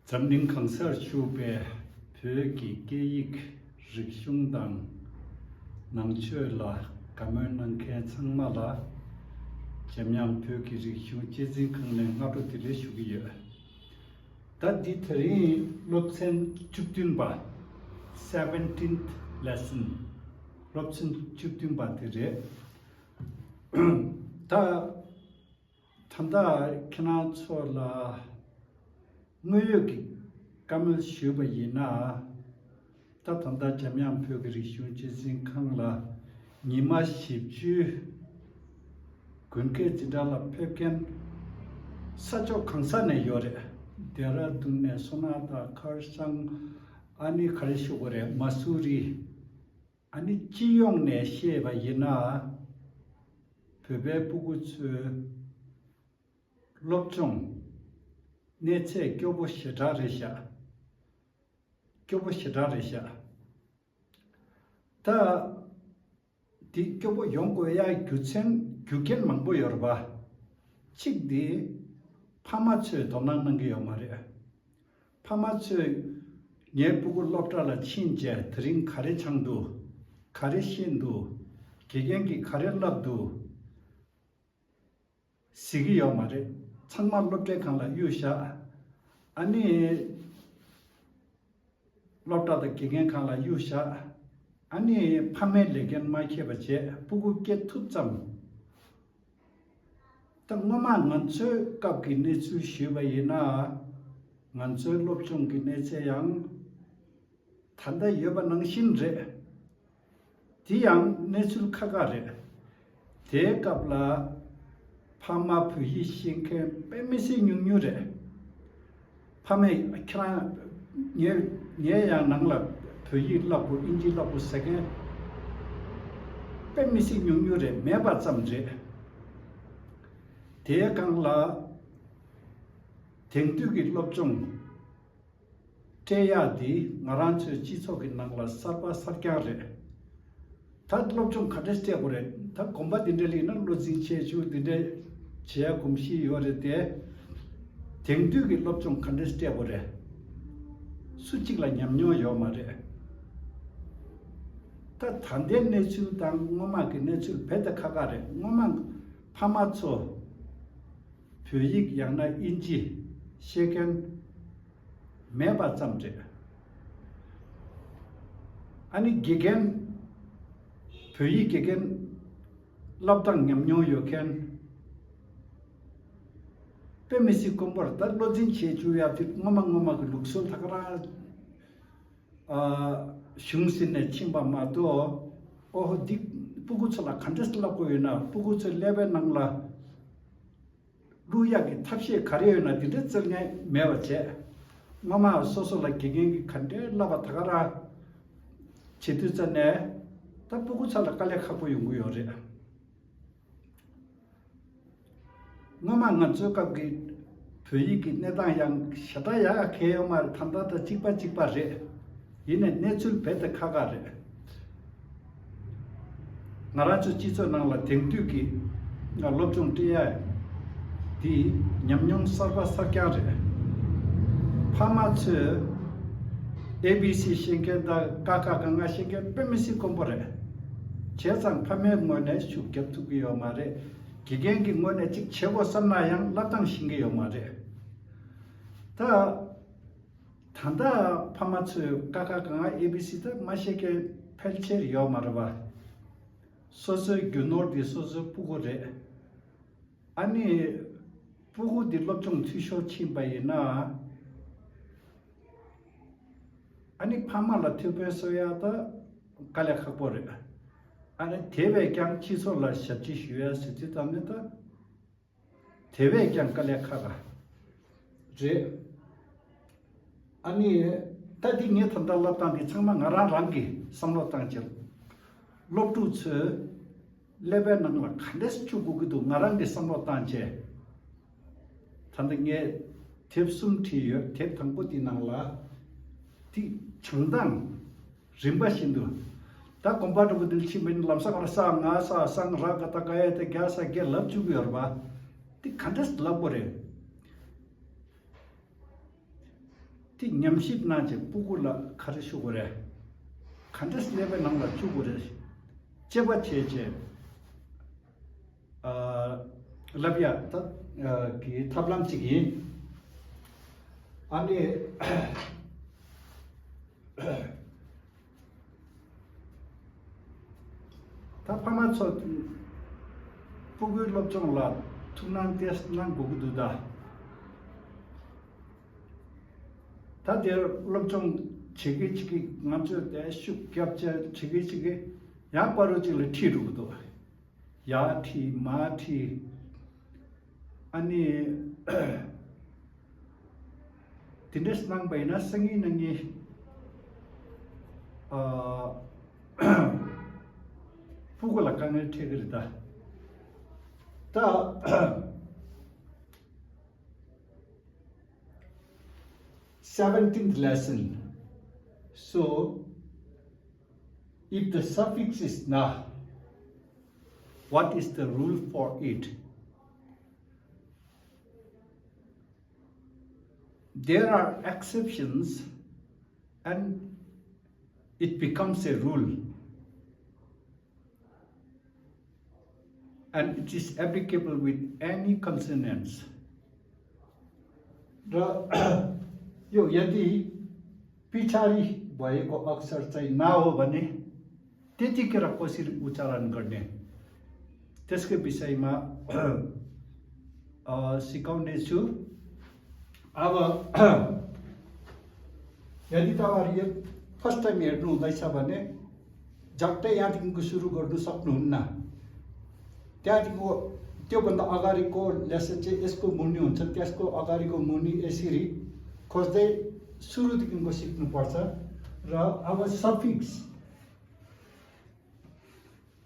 Zamling Kangsar Shube Pyoki Geik Rikshungdang Nangchuela Kamer Nangke Tsangmala Jamyang Pyoki Rikshung Jizin Kangne Ngaru Tile Shugiya. That ditari Lobsen Chukdunba 17th lesson. Lobsen Chukdunba Tire. Ta Tanda Kena Chola Nguyuki Kamil Shuba Yina Tatanda Jamyang Pyoki Jizin Kangla Nima Shibju Gunke Jidala Pepken Sacho Kangsane Yore Dera Dunne Sonata Karsang Ani Karishugore Masuri Ani Chiyong Ne Sheba Yina Pebe Pugutsu Lobchong Neche Gyobo Shidarisha Ta Di Gyobo Yonggoya Gyuken Mangbo Yorba Chikdi Pamachu Donanangi Yomare Pamachu Nyebugu Loptala Chinje Tring Kare Changdu Kare Shindu Gigengi Kare Labdu Sigi Yomare Changma Lopte Kangla Yusha Ani Lopta the Gigen Kangla Yusha Ani Pame Legen Maikebache Pugu Get Tutsam The Mama Mansu Kapki Netsu Shiva Yina Mansu Lopchung Ginese Yang Tanda Yoba Nangshinre Tiang Netsul Kagare Te Kapla Pama Puyi Shinke Pemisi Nyure Pame Kran Nya Nangla Puyi Lapu Inji Lapu Second Pemisi Nyure Meba Samje Te Kangla Tengtugi Lopchung Teya Di Maranchu Chisoki Nangla Sarpa Sarkare Tat Lopchung Kadestia Gore Ta combat indeli na lozin cheju dinde Chia Kumshi Yore de Tengtugi Lopchung Kadestia Gore Suchigla Nyamnyo Yomare Ta Tanden Nechu Dang Ngoma Ki Nechu Peta Kagare Ngoma Pamacho Pyoyik Yana Inji Sheken Meba Zamje Ani Gigen Pyoyik Gigen Labdang Nyamnyo Yoken Pemisi Kumbor That Lodin Cheju Yatit Ngoma Luxul Takara Shungsine Chimba Mato Oh Dik Pugutala Kandestla Koyuna Pugutsa Lebe Nangla Luyaki Tapsi Karayuna Diretzelne Mevache Mama Sosola Gigengi Kande Lava Takara Chituzane Tapugutsala Kalekapu Yunguyore Mama Natsukaki Puyiki Nedayang Shataya Keomar Tandata Chipa Re in a natural better Kagare Narachu Chiso Nala Tengtuki Nalopchung Tia Di Nyamnyong Sarva Sakare Pamachu ABC Shinkeda Kaka Ganga Shinke Pemisi Kombore Chesang Pame Mone Shukep to be Omare Gigengi Mone Chik Chevo Sanayang Latang Shingi Omare Ta Tanda Pamachu Kaka Ganga ABC the Mashike Pelcher Yomarva Soso Gunor di Soso Pugore Ani Pugu di Lopchung Tisho Chimbayina Ani Pamala Tibesoyata Kalakapore. Ani Tebe Gang Chisola Shachishua Sititameta Tebe Gang Kalakaga. Re Ani Tadi Netandalatan, the Changmangara Rangi, Samlotanchel. Loptuts Lebanon, Kandes Chugudu, Narangi Samlotanche. Tanding Tepsum Tea, Tep Tamputi Nangla. Changdang Rimba Shindu. Ta compatible with the Chimin Lamsaka Sang, Asa, Sang Rakataka, the Gasa, get love to Yorba. The contest labore. 티 냠십 나제 부구라 카르슈고레 칸데스 레베 남라 추고레 제바 제제 라비아 기 탑람치기 아니 타파마초 부구 럽종라 투난 테스트 난 부구두다 다들 럽종 지기지기 남저 대슈 겹자 지기지기 약바로지를 티루도 야티 마티 아니 디네스 낭 바이나 생이 능이 부고라 강을 태그르다 다 17th lesson. So, if the suffix is na, what is the rule for it? There are exceptions and it becomes a rule. And it is applicable with any consonants. यो यदि पिछाडी भएको अक्षर चाहिँ ना हो भने त्यतिखेर कसरी उच्चारण गर्ने त्यसको विषयमा सिकाउने छु अब यदि तपाईहरु यो फर्स्ट टाइम हेर्नु हुँदैछ भने झट्टै यहाँदेखिको सुरु गर्नु सक्नुहुन्न त्यहाँदेखिको त्यो भन्दा अगाडिको लेसन चाहिँ यसको मुनि हुन्छ त्यसको अगाडिको मुनि यसरी खोज्दै सुरुदेखिको सिक्नु पर्छ र अब सफिक्स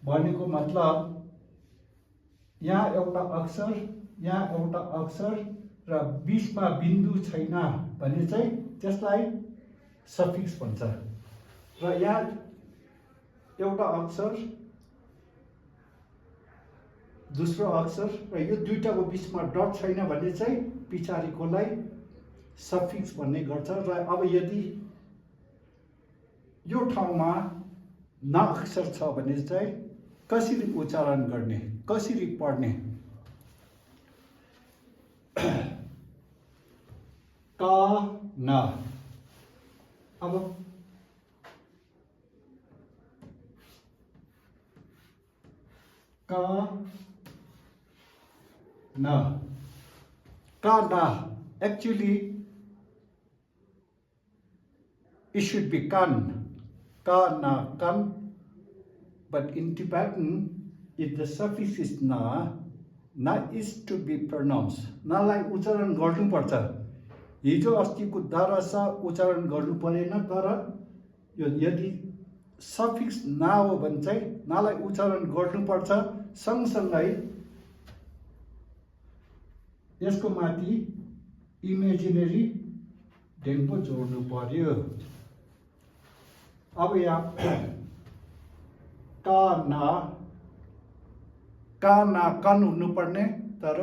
भनेको मतलब यहाँ एउटा अक्षर र बीचमा बिन्दु छैन भने चाहिँ त्यसलाई सफिक्स भन्छ र यहाँ एउटा अक्षर दोस्रो अक्षर र यो दुईटाको बीचमा डट छैन भने चाहिँ पछाडिकोलाई सफिक्स भन्ने गर्छ र अब यदि यो ठाउँमा न अक्षर छ भने चाहिँ कसरी उच्चारण गर्ने कसरी पढ्ने क न अब क न actually it should be kan but in Tibetan if the suffix is na is to be pronounced na lai ucharan garnu parcha हिजो अस्तिको दरस उच्चारण गर्नु परेन तर यो यदि सफिक्स ना हो भने चाहिँ नालाई उच्चारण गर्नु पर्छ सँगसँगै यसको माथि इमेजिनरी डेङ्गो जोड्नु पर्यो अब यहाँ कन हुनु पर्ने तर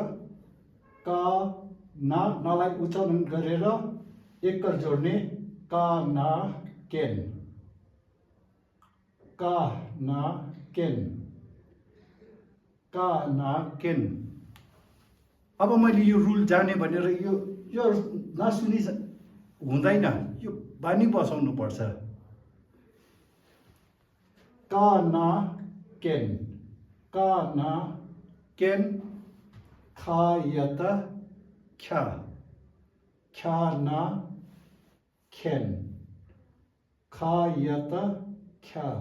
क नलाई उच्चारण गरेर एकल जोड्ने केन अब मैले यो रुल जाने भनेर यो नसुनी हुँदैन यो बानी बसाउनु पर्छ केन खायत ख्या खेन खायत ख्या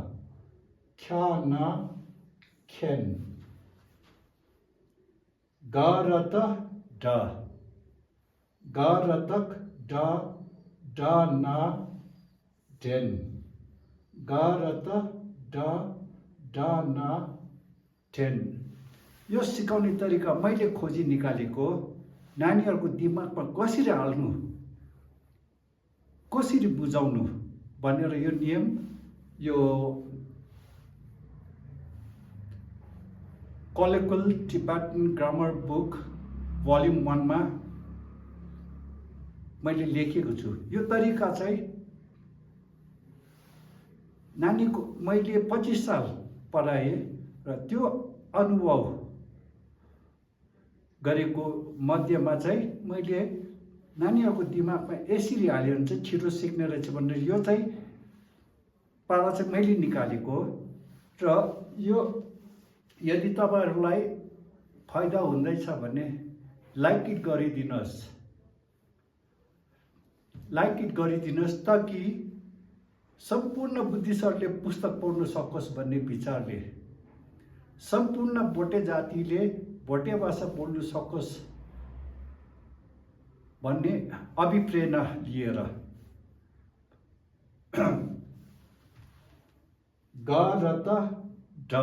खेन गारत गारतक ना डेन गारत ना डेन यो सिकाउने तरिका मैले खोजी निकालेको नानीहरुको दिमागमा कसरी हाल्नु कसरी बुझाउनु भनेर यो नियम यो Colloquial Tibetan Grammar Book Volume 1 मा मैले लेखेको छु। यो तरिका चाहिँ नानीको मैले 25 साल पढाएँ र त्यो अनुभव गरेको मध्यमा चाहिँ मैले नानीहरूको दिमागमा यसरी हाल्यो भने चाहिँ छिटो सिक्ने रहेछ भनेर यो चाहिँ पारा चाहिँ मैले निकालेको हो। र यो यदि तपाईहरूलाई फाइदा हुँदैछ भने लाइक इट गरिदिनुहोस् ताकि सम्पूर्ण बुद्धिस्टहरूले पुस्तक पढ्न सकोस् भन्ने विचारले, सम्पूर्ण भोटे जातिले भोटे भाषा बोल्न सकोस् भन्ने अभिप्रेरणा लिएर ग र त ड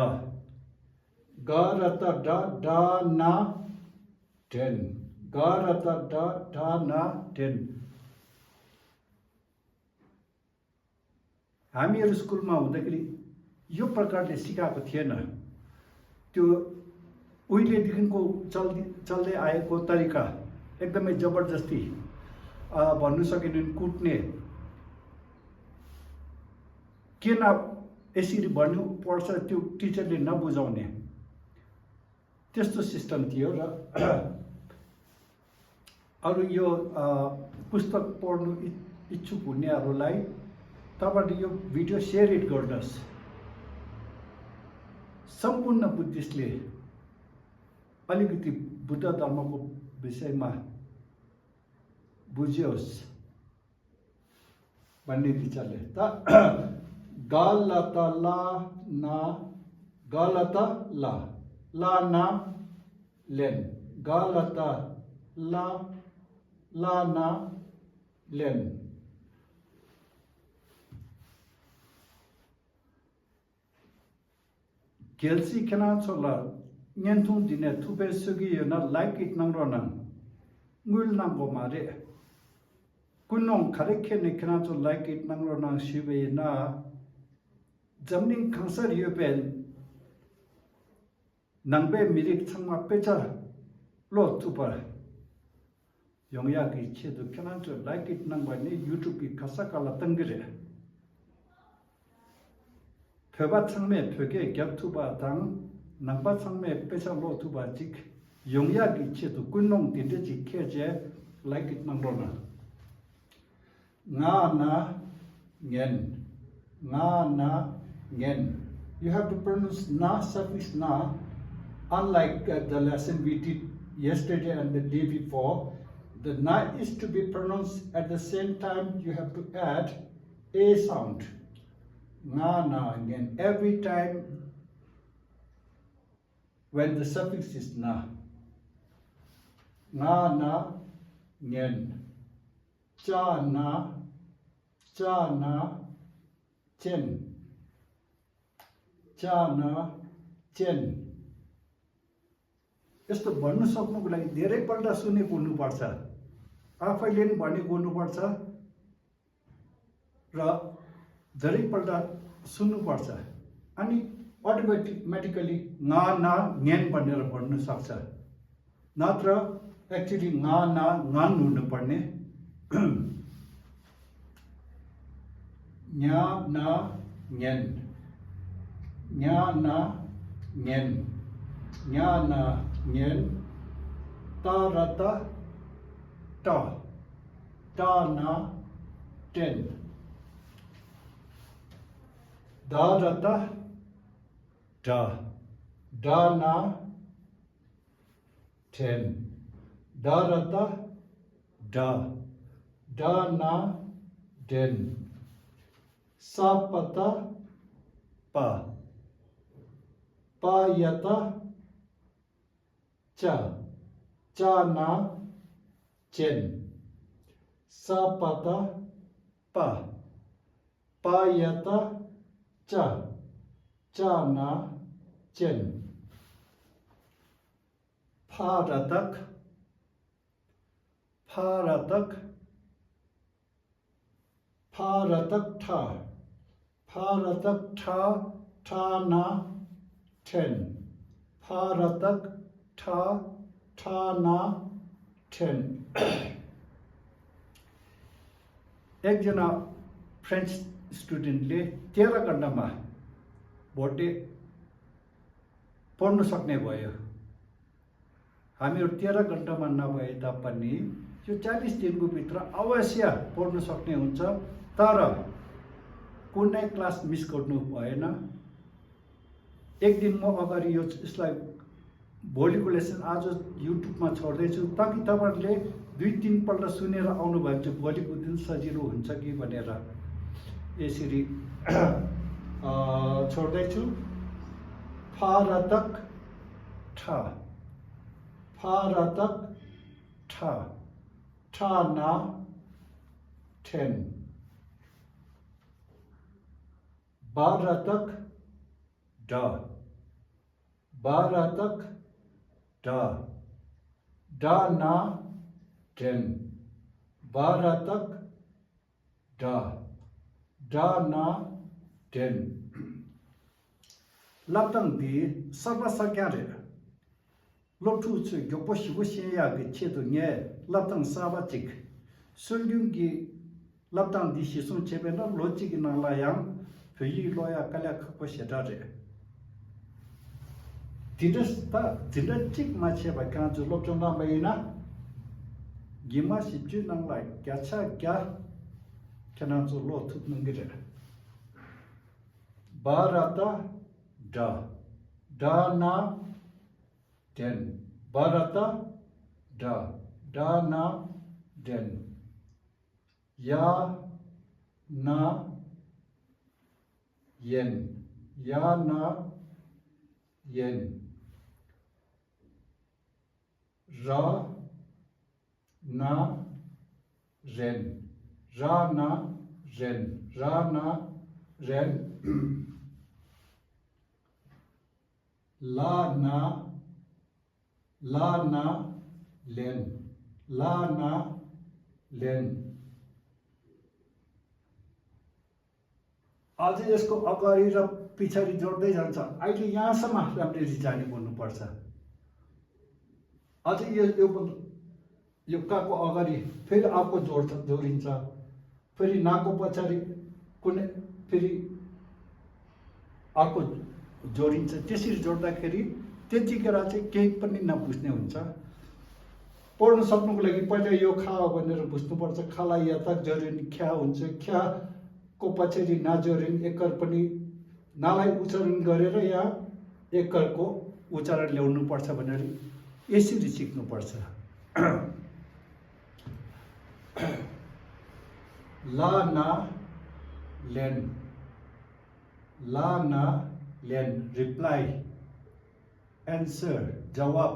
ड न ढेन ग र त ड न ढेन। हामीहरू स्कुलमा हुँदाखेरि यो प्रकारले सिकाएको थिएन। त्यो उहिलेदेखिको चल्दै आएको तरिका एकदमै जबरजस्ती भन्नु सकिने कुट्ने के न यसरी भन्नु पर्छ त्यो टिचरले नबुझाउने त्यस्तो सिस्टम थियो। र अरू यो पुस्तक पढ्नु इच्छुक हुनेहरूलाई तपाईले यो भिडियो सेयर इट गर्नुहोस्। सम्पूर्ण बुद्धिस्टले अलिकति बुद्ध धर्मको विषयमा बुझ्योस् भन्ने विचारले गलत ला ना लेन गलत ला ना lane. Gelsi kenan solar nyentung dine tupe sugi yona like it nang ronang ngul nang go mare kunong kareke ne kenan so like it nang ronang shibe na jamning kangsar yupen nangbe mirik changma pecha lo tupa yongya ki chedu kenan so like it nang ba ne YouTube ki kasakala tangire pyoba changme pyoge gyabtuba dang nangba changme pecha lo tuba jik yongya gi chedu kunong dinde jik keje like it nangrona nga na ngen you have to pronounce na suffix na unlike the lesson we did yesterday and the day before. The na is to be pronounced at the same time. You have to add a sound. Na again every time when the suffix is na ngen cha na chen यस्तो भन्नु सक्नुको लागि धेरै पल्ट सुने बोल्नु पर्छ, आफैले पनि भने बोल्नु पर्छ र धेरै पल्ट सुन्नु पर्छ अनि अटोमेटिकली ना न्यान भनेर भन्नु सक्छ। नत्र एक्चुअली ना नान हुनु पर्ने न्या ना न्यान ta rata ta na ten da rata da na ten da rata da na den sa pata pa yata cha na chen sa pata pa yata cha na chen pharatak tha na ten pharatak tha na ten एकजना French स्टुडेन्टले 13 घण्टामा भोटे पढ्न सक्ने भयो। हामीहरू 13 घण्टामा नभए तापनि यो 40 दिनको भित्र अवश्य पढ्न सक्ने हुन्छ। तर कुनै क्लास मिस गर्नु भएन। एक दिन म अगाडि यसलाई भोलिको लेसन आज युट्युबमा छोड्दैछु ताकि तपाईहरुले 2-3 पल्ट सुनेर आउनु भयो भने भोलिको दिन सजिलो हुन्छ कि भनेर यसरी छोड्दैछु। फारतक ठा फारतक ठा ठाना ठेन बारतक ड बारतक ड डाना टेन बारतक ड Dana ten laptang di sarva sakyare loptu chu gyopo shigo shinya ge chedo nye laptang saba chik sulyung gi laptang di shisun chebe na logic na la yang pyi loya kala khpo shedare tidasta tidachik ma cheba kan ju loptu na baina gima shipju nang la kyacha kya kana ju lo thut nungire barata da dana den barata da dana den ya na yen ya na yen ra na ren ra na ren ra na ren la na len la na len आज यसको अगाडि र पछाडि जोड्दै जान्छ। अहिले यहाँसम्म राम्ररी जाने भन्नुपर्छ। अझ यो काको अगाडि फेरि आको जोडिन्छ, फेरि नाको पछाडि कुनै फेरि आको जोडिन्छ। त्यसरी जोड्दाखेरि त्यतिखेर चाहिँ केही पनि नबुझ्ने हुन्छ। पढ्न सक्नुको लागि पहिला यो खा भनेर बुझ्नुपर्छ। खालाई यता जोडिने ख्या हुन्छ, ख्या को पछाडि ना जोडिने एकर पनि नालाई उच्चारण गरेर यहाँ एकरको उच्चारण ल्याउनु पर्छ भनेर यसरी सिक्नुपर्छ। ला ना लेन ला ना लेन रिप्लाई आंसर जवाब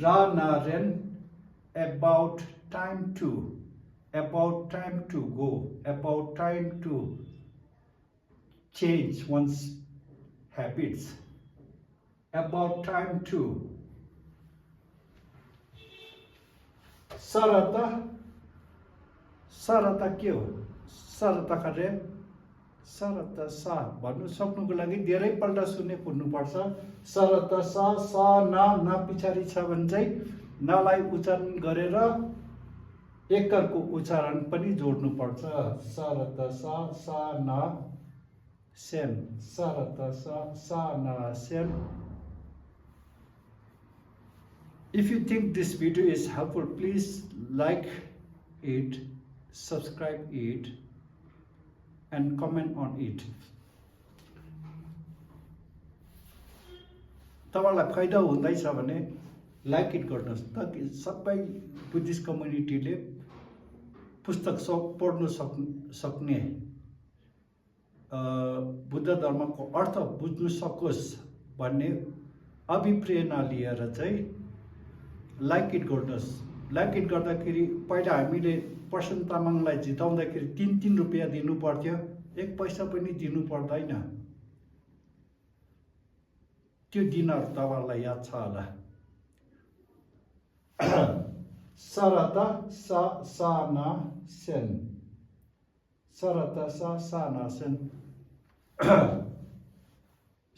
रा ना rain about time to go about time to change one's habits about time to सरता के हो सरता करे सरता सा भन्नु सक्नुको लागि धेरै पल्ट सुने पुग्नुपर्छ। सरता सा ना पछाडि छ भने चाहिँ नालाई उच्चारण गरेर एकरको उच्चारण पनि जोड्नु पर्छ। सरता सा ना सेम सरता सा ना same. If you think this video is helpful, please like it, subscribe it, and comment on it. तपाईलाई फाइदा हुँदैछ भने लाइक इट गर्नुहोस् ताकि सबै बुद्धिस्ट कम्युनिटीले पुस्तक पढ्न सक्ने बुद्ध धर्मको अर्थ बुझ्न सकोस् भन्ने अभिप्रेरणा लिएर चाहिँ लाइक इट गर्नुहोस्। लाइक इट गर्दाखेरि पहिला हामीले प्रशान्त तामाङलाई जिताउँदाखेरि 3 रुपियाँ दिनु पर्थ्यो, 1 पैसा पनि दिनु पर्दैन। त्यो दिनहरु तपाईलाई याद छ होला। सरता सा ना सेन सरता सा ना Sen.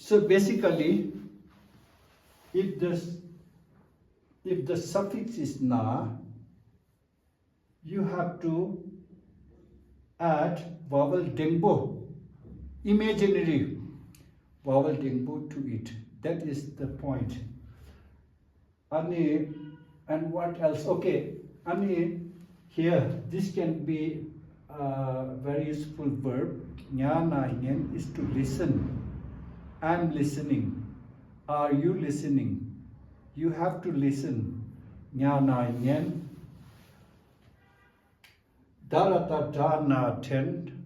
So basically, if this if the suffix is na, you have to add vowel dengbo, imaginary vowel dengbo to it. That is the point. Ani, and what else? Okay, ani, here this can be a very useful verb. Nyana hingen is to listen. I'm listening. Are you listening? You have to listen. Nyana hingen. Darata dana ten.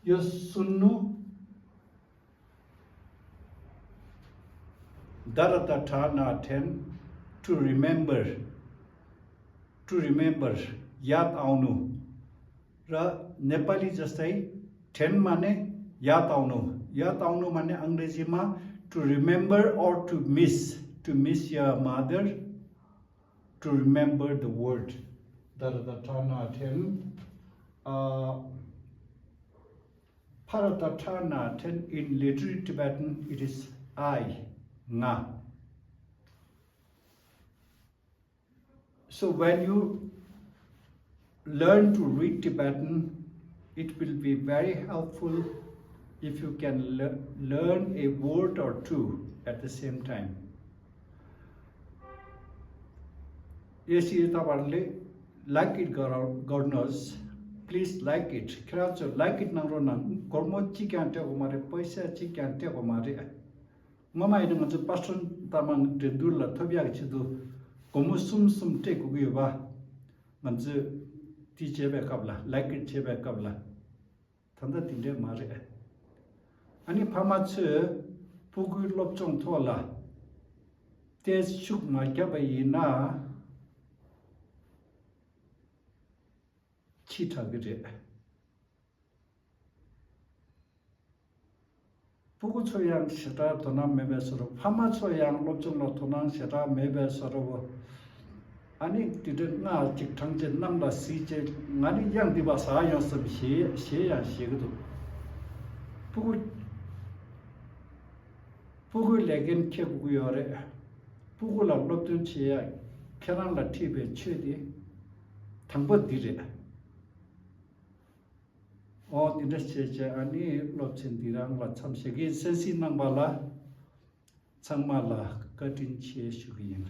Yosunu. Darata dana ten. To remember. To remember. Yad aunu. Ra Nepali jastai 10 mane yad aunu. Yad aunu mane Angrezi ma to remember or to miss your mother, to remember the word. Daradatana 10. Paradatana 10 in literary Tibetan it is I, nga. So when you learn to read Tibetan, it will be very helpful if you can learn a word or two at the same time. Yesi tabarle like it gardeners, please like it. Keracho like it nang ronan kormo chikante omare paisa chikante omare. Mama ida ngacho passion tamang de dulla thobya chidu komu sum te kugiba manzu ti chebe kabla like it chebe kabla thanda tinde mare. Ani pamache pugu lopchong thola tes shuk ma kyabai na chita gire pugu choyang shita tona mebe soro pamacho yang lopchong lo tona shita mebe soro ani didn't nga chik thangje namda si che ngani yang diba sa yang sab she yang she gudu pugu legen ke gu yore pugu la lopchong che ya kenan la tibe che di thangbo dire o industry ani lopchen dirang la chamsegi sensi nangbala changmala katin che shugiyin